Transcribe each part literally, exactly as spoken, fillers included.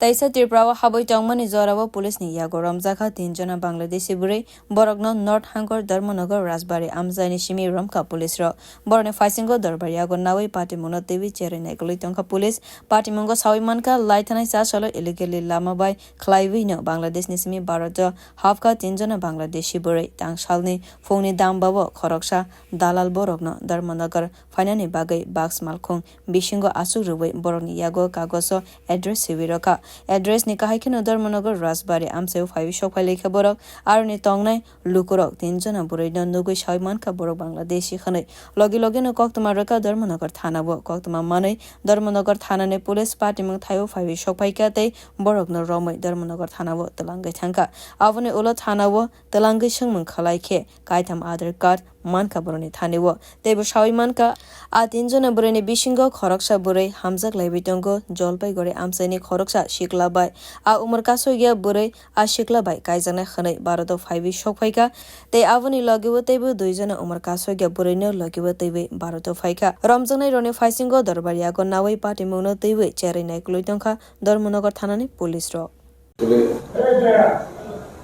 Teisa Tripura o habwi tongmani jorao police ni yago romjakha tin jona Bangladeshi bwrwi, borokno North Hangkor Dharmanagar Rajbari amchaini simi romkha police rok. Borokni phaisingo dorbar yago nawi patimungno twiwi cherwi naikolwi tongkha police. Patimungo sawi mankha, laithanai chasalo illegally lama bai khlaiwino Bangladesh ni simi Bharat o hapkha tin jona Bangladeshi bwrwi. Tangsalni phungni dambao khoroksa dalal borokno Dharmanagar phainani bagwi box malkhung bisingo aswk rwui borokni yago kagoso address swiwi rwkha. Address ni kahai kheno Dharmanagar Rajbari amchaio phaiwi sokphai laikha borok. Aroni tongnai lukurok tin jona bwrwino nugwi sawi mankha borok Bangladeshi hwnwi. Logi logino koktwma rwkha Dharmanagar thanao. Koktwma manwi Dharmanagar thanani police patimung thaio phaiwi sokphaikha tei borokno romwi Dharmanagar thanao twlangwi thangkha. Aboni ulo thanao twlangwi swngmung khlai khe kaitham Aadhaar card mankha borokni thanio. Teibo sawi mankha, a tin jona bwrwini bisingo khoroksa bwrwi hamjak laiwi tongo Jalpaiguri amchaini khoroksa sikla bai. A umor kasogya bwrwi a sikla bai kaijaknai hwnwi Bharat o phaiwi sokphaikha, tei aboni logibo teibo dui jona umor kasogya bwrwino logibo twiwi Bharat o phaikha. Romjaknai rokni phaisingo dorbar yago nawi patimungno twiwi cherwi naikolwi tongkha Dharmanagar thanani police rok. আসলে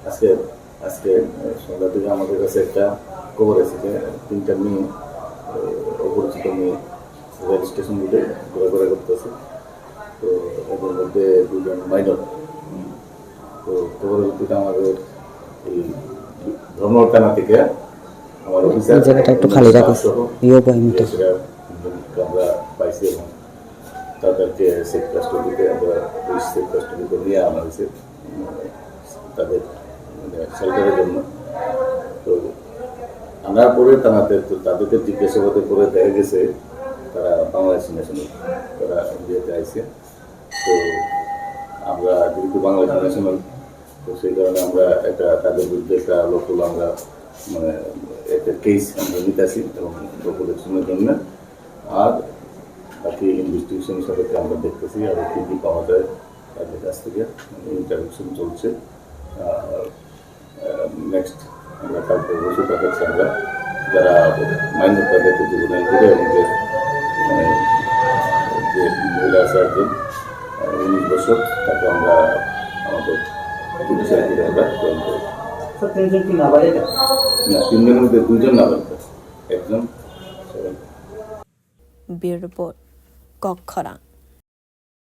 আজকে আজকে সন্ধ্যার দিকে আমাদের কাছে একটা খবর এসেছে, তিনটা মেয়ে, আহ, অপরিচিত মেয়ে রেল স্টেশন রোডে ঘোরাঘুরি করতেছে। তো এদের মধ্যে দুজন মাইনর। তো খবরের ভিত্তিতে আমাদের এই ধর্মনগর থানা থেকে আমার অফিসার, এই জায়গাটা একটু খালি রাখিস। সহ ইয়ে বয় মতো। এছাড়া তিনজনকে আমরা পাইছি এবং তাদেরকে সেফ কাস্টডিতে, আমরা পুলিশ সেফ কাস্টডিতে নিয়ে আনা হয়েছে, উম, তাদের, মানে, শেল্টারের জন্য। তো আনার পরে তারা, তো তাদেরকে জিজ্ঞাসাবাদের পরে দেখা গেছে তারা বাংলাদেশি ন্যাশনাল, তারা ইন্ডিয়াতে আইছে। তো আমরা যেহেতু বাংলাদেশি ন্যাশনাল, তো সেই কারণে আমরা একটা তাদের বিরুদ্ধে একটা লোকাল আমরা, মানে, একটা কেস আমরা নিতেছি এবং প্রোটেকশনের জন্য। আর বাকি ইনভেস্টিগেশন সাপেক্ষে আমরা দেখতেছি আরো কি কি পাওয়া যায় তাদের কাছ থেকে, ইন্টারভিউশন চলছে। আর, আহ, নেক্সট আমরা কাল পরশু তাদের আমরা যারা মাইনর তাদেরকে জুভেনাইল করে এবং যে, মানে, যে মহিলা আছে একজন, আহ, উনিশ বছর, তাকে আমরা আমাদের জুডিশিয়াল কোর্টে আমরা প্রেরণ করব। স্যার, তিনজন কি নাবালিকা? না, তিনজনের মধ্যে দুইজন নাবালিকা, একজন Bureau Report, Kokkhorang.